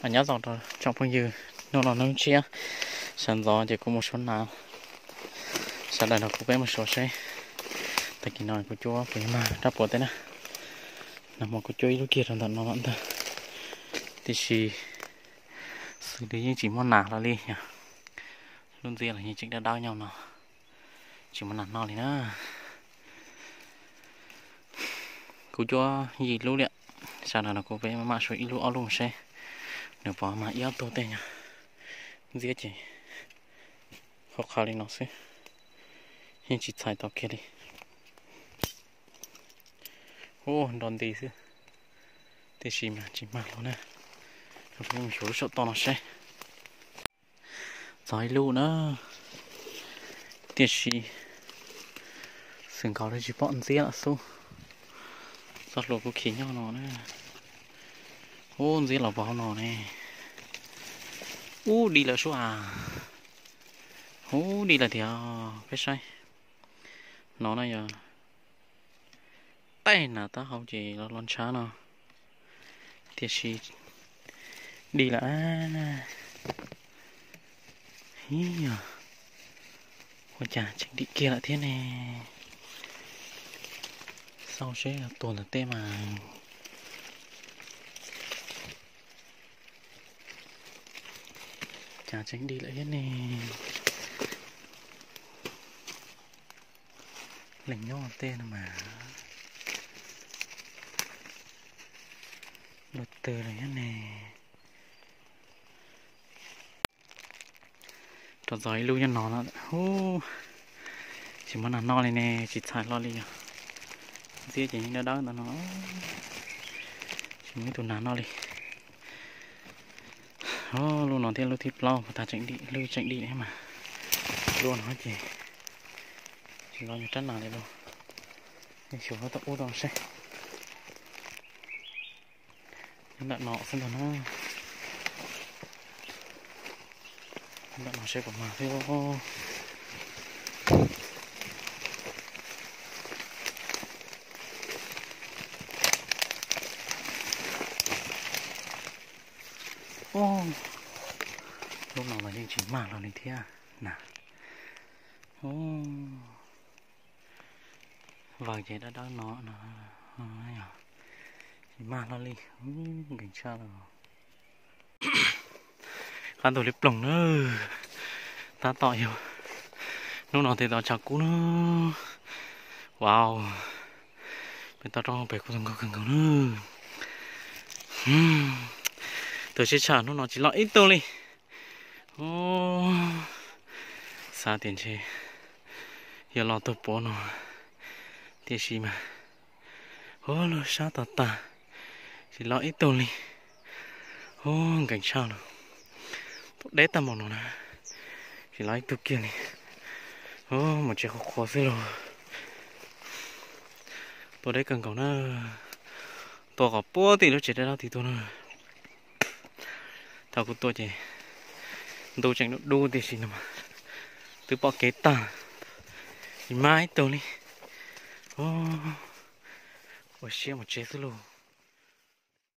Nyob zoo rau tsoom phooj ywg, hnub no hnub tshiab, sawv ntxov ces kuv mus suav nas, sawv daws nrog kuv peb mus suav seb tag kis no kuv cuab puas mag rab puas teb na. Nag hmo kuv cuab ib lub kiag rau ntawm no lawm ntag, tiam sis xws li yeej tsis muaj nas hlo li yog, lub ntxiab los yeej tseem dawb dawb nyob no, tsis muaj nas noj li na. Kuv cuab yim lub li, sawv daws nrog kuv peb maj mam suav ib lub ob lub seb nws puas mag ib ob tug tej yog. Ntxiab ces hauv qhov li no xwb, yeej tsis txhais tau kiag li. Ub, nro nti xwb, tiam sis mas tsis mag hlo na. Mus xyuas lub saum toj no seb. Txog ib lub na, tiam sis xwm nkaus li tsis pom ntxiab lawm xwb. Txoj hlua kuv khi nyob no na. Ub, ntxiab los puag hauv no ne. Ub, di lawm sub as. Ub, di lawm tiag, peb saib. No na yog tej nas taub hau ces los los ntshav no, tiam sis di lawm. Ib yog, ua cas tseem dim kiag lawm thiab ne? Xauj seb tuag ntawm tej mas. Cas tseem dim lawm thiab ne? Leej nyob tej no mas luaj twg lawm thiab ne? Rov txog ib lub nyob no, ub, tsis muaj nas noj li ne, tsis txhais hlo li yog. Ntxiab ces yeej dawb dawb ntawm no, tsis muaj ib tug nas noj li. Lub no thiab lub thib plaub puas tag tseem dim, lub tseem dim mas. Lub no ces tsis los yog rab nas li lauj. Xyuas lub toj ub toj no seb. Nyob ntawm no xwb ntag na. Nyob ntawm no seb puas mag thiab. Lub no los yeej tsis mag hlo li thiab na. Vaws ces dawb dawb no no, tsis mag hlo li, nkees tshaj lawm. Qab ntug li ploog na, tab tom yog hnub no tes tau tshav kub na. Wow, peb tau rau pem kuv tus nkaus kawg nkaus na. Tus sib tshaj hnub no tsis loj ib tug li. Xav tias ntshe yuav los tug puav no, tiam sis mas ua lub sab tag tag, tsis loj ib tug li. Ub, nkees tshaj lawm. Tua deb tag npaum no na, tsis loj ib tug kiag li. Ub, mus tsev qhuav qhuav xwb lauj. Tua deb kawg nkaus na. Tua kom puag tim lub tsev dawb dawb tid tuaj na. Thaum kuv tua ces ntuj tseem dub dub tiam sis no mas twb pom kev tag, tsis mag ib tug li. Ua siab mus tsev xwb lauj.